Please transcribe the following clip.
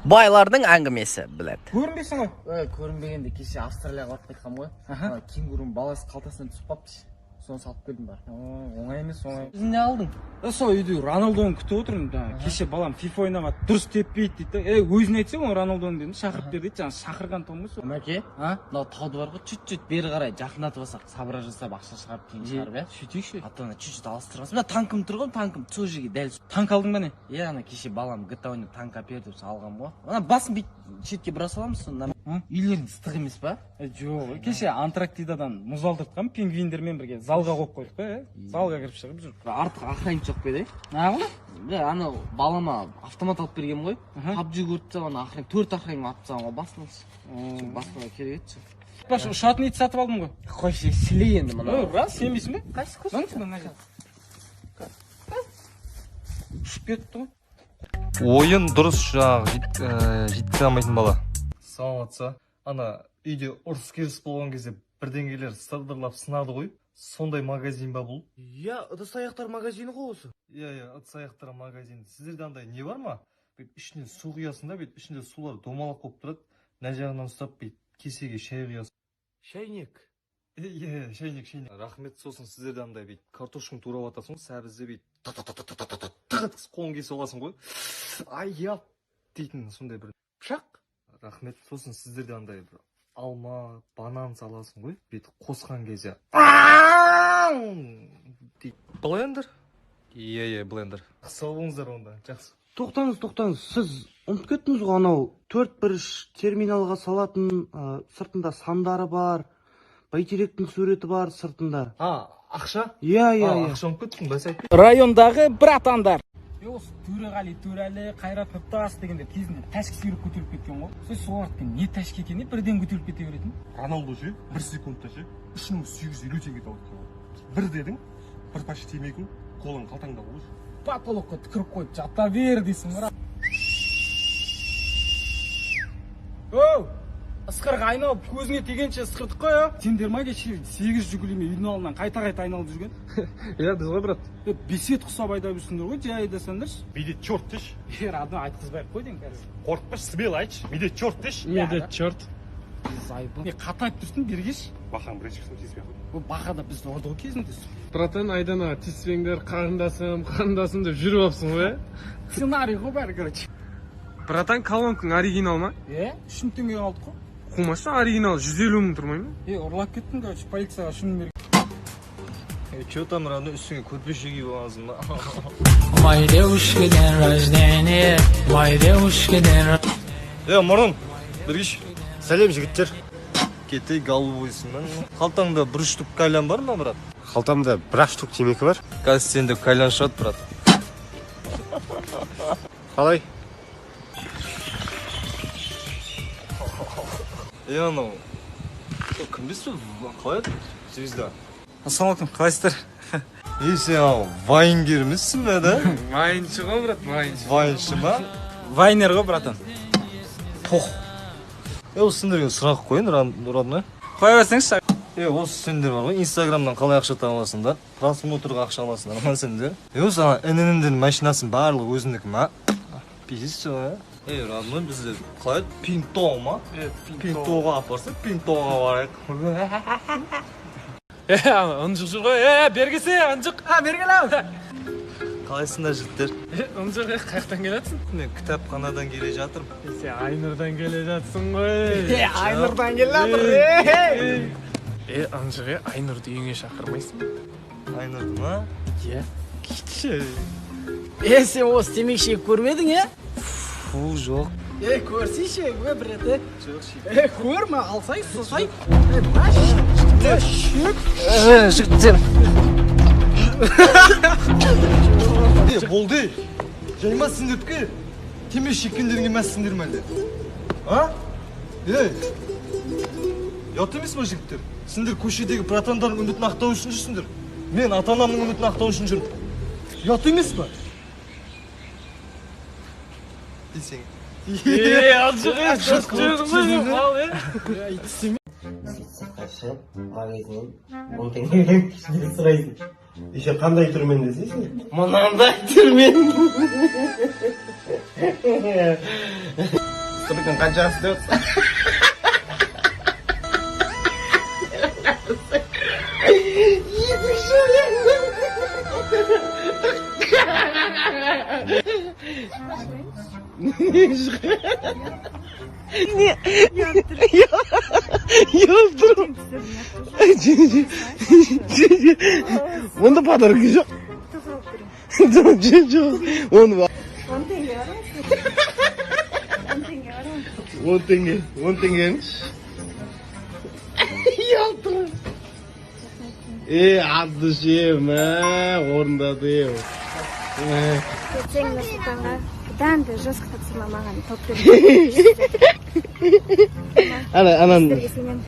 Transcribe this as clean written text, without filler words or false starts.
Байлардың әңгімесі, блядь. Көрінбейсің ғой. Ой, көрінбегенде кеше Австралияға барып қайтқанмын ғой. Ана кенгурының баласы қалтасынан түсіп қалыпты. Соны салып келдім бар. Оңай емес, оңай. Өзің не алдың? Сол үйде Роналдоны күтіп отырмын да. Кеше балам фифа ойнап жатыр, дұрыс теппейді дейді да. Ей, өзіне айтсаң, ол Роналдоны дедім, шақырып бер дейді, жаңа шақырған том ғой сол. Мәке, А? мынау тауды бар ғой, чуть-чуть бері қарай жақындатып алсақ, сабыра жасап, ақша шығарып, кейін шығарып, иә? Сөйтейікші. А то ана чуть-чуть алыстырып алсақ. Мына танкім тұр ғой, танкім сол жерге дәл. Танк алдың ба не? Иә, ана кеше балам GTA ойнап танк әпер деп алғам ғой. Ана басын бүйтіп шетке бұра саламыз соны. Үйлерің ыстық емес па? Жоқ, кеше Антарктидадан мұз алдыртқан пингвиндермен бірге залға қойып қойдық қой, ә? Залға кіріп шығып жүр. Артық охранник жоқ па еді? Неғылды? Бля, анау балама автомат алып берген ғой. Аха. PUBG көріп тастап, ана охранник, төрт охранник атып тастаған ғой басынан. Сол басына керек еді. Баш, ұшатын ит сатып алдым ғой. Қойшы, сілей енді мына. Ой, рас, сенбейсің бе? Қайсы? Мына, мына жер. Ұшып кетті ғой. Ойын дұрыс, жаңағы жеткізе алмайтын бала. Саламатса, ана үйде ұрыс керіс болған кезде бірдеңелер сылдырлап сынады ғой, сондай магазин ба бұл? Иә, ыдыс аяқтар магазині ғой осы. Иә, иә, ыдыс аяқтар магазині. Сіздерде андай не бар ма, бүйтіп ішіне су құясың да, бүйтіп ішінде сулар домалақ болып тұрады, мына жағынан ұстап бүйтіп кесеге шай құясың. Шайнек. Иә, шайнек, шайнек, рахмет. Сосын сіздерде андай бүйтіп картошканы турап жатасың ғой, сәбізді бүйтіп тық тық тық тық тық тық еткізіп қолың кесіп аласың ғой, аяп дейтін сондай бір Пышақ. Рахмет. Сосын сіздерде андай бір алма, банан саласың ғой, бүйтіп қосқан кезде дейді. Блендер. Иә, иә, блендер. Сау болыңыздар онда, жақсы. Тоқтаңыз, тоқтаңыз, сіз ұмытып кеттіңіз ғой, анау төрт бұрыш терминалға салатын, сыртында сандары бар, бәйтеректің суреті бар сыртында. А, ақша? Иә, иә, А, иә. ақша ұмытып кеттім, бәсе айтпай. Райондағы братандар. Осы Төреғали Төреәлі, Қайрат Нұртас дегендер кезінде тәшкі сүйреп көтеріліп кеткен ғой. Сол солардікі не тәшкі екен, не бірден көтеріліп кете беретін? Роналду ше, бір секундта ше 3850 теңге тауып екен ғой. Бір дедің, бір пачка темекің, қолың қалтаңда ғой. Потолокқа түкіріп қойып жата бер дейсің ғой. Оу, ысқырық айналып көзіңе тигенше ысқырдық қой, а? Сендер ма кеше 8 Жигулимен үйдің алдынан қайта-қайта айналып жүрген? Иә, біз ғой, брат. Е, бесет құсап айдап жүрсіңдер ғой, жай айдасаңдаршы. Медет черт деші. Е, родной, айтқызбай ақ қой деймін қазір. Қорықпашы, смело айтшы, медет черт деші. Медет черт. Не, қатайып тұрсың, бергеш. Бақаң бірінші шықсын, тиіспей ақ қой. Бұл бақа да бізді ұрды ғой кезінде. Братан, Айдана, тиіспеңдер, қарындасым, қарындасым деп жүріп алыпсың ғой, иә? Сценарий ғой бәрі, короче. Братан, колонкаң оригинал ма? Е, 3000 теңгеге алдық қой. Қумашы, оригинал 150 мың тұрмай ма? Е, ұрлап кеттім, короче, полицияға 3000 берген. Че там, родной, үстіңе көрпеше киіп алғансың ба? Моей девушке день рождения, моей девушке день рождения. Е, мұрын, бергеш. Сәлем, жігіттер. Кетей, голубойсың ба? Қалтаңда бір штук кальян бар ма, брат? Қалтамда бір ақ штук темекі бар. Қазір сенде кальян шығады, брат. Қалай? Е, анау кім білсін, қалай еді, звезда? Ассалаумағалейкум, қалайсыздар? Е, сен ау вайнгер емессің бе, да? Вайншы ғой, брат, вайншы. Вайншы ма? Вайнер ғой, братан. Пох. Е, осы сендерге сұрақ қояйын, родной. Қоя берсеңізші. Е, осы сендер бар ғой, инстаграмнан қалай ақша таба аласыңдар? Просмотрға ақша аласыңдар ма сендер? Е, осы ана інініңдің машинасының барлығы өзіңдікі ма? Пиздец, ә? Е, родной, бізде қалай еді? Пинто ма? Пинтоға апарса, пинтоға барайық. Е, ана ынжық жүр ғой. Е, бергесе, ынжық. А, бергел ау. Қалайсыңдар, жігіттер? Е, ынжық, е, қаяқтан келатсың? Мен кітапханадан келе жатырмын. Е, сен Айнұрдан келе жатсың ғой. Е, Айнұрдан келе жатыр. Е, ынжық, е, Айнұрды үйіңе шақырмайсың ба? Айнұрды ма? Иә. Кетші. Е, сен осы темекі шегіп көрмедің, е? Фу, жоқ. Е, көрсейші, е, бір рет, е. Жоқ, шек. Е, көрме, алсай, сусай. Е, мына шек. Е, жігіттер. Е, болды. Жай ма сендердікі? Темекі шеккендеріңе мәссіңдер ме әлде? А? Ей. Ұят емес па, жігіттер? Сендер көшедегі братандардың үмітін ақтау үшін жүрсіңдер. Мен ата-анамның үмітін ақтау үшін жүрмін. Ұят емес па? Десең. Е, ынжық, е, дұрыс жүрдің ғой, мал, е. Қашы, магазиннен 10 теңгеге сұрайсың. Еще қандай түрмен десейші? Мынандай түрмен. Сұрыктың қаншасы деп? Онда подарок жоқ. Жоқ, оны 10 теңге бар ма? 10 теңге бар ма? 10 теңге, 10 теңгені ұялтырмын. Е, от души, мә, орындады е. Мә. Ертең Нұрсұлтанға бұдан да жестко тапсырма маған тауып беру. Ана, ананы Сіздерге сенемін.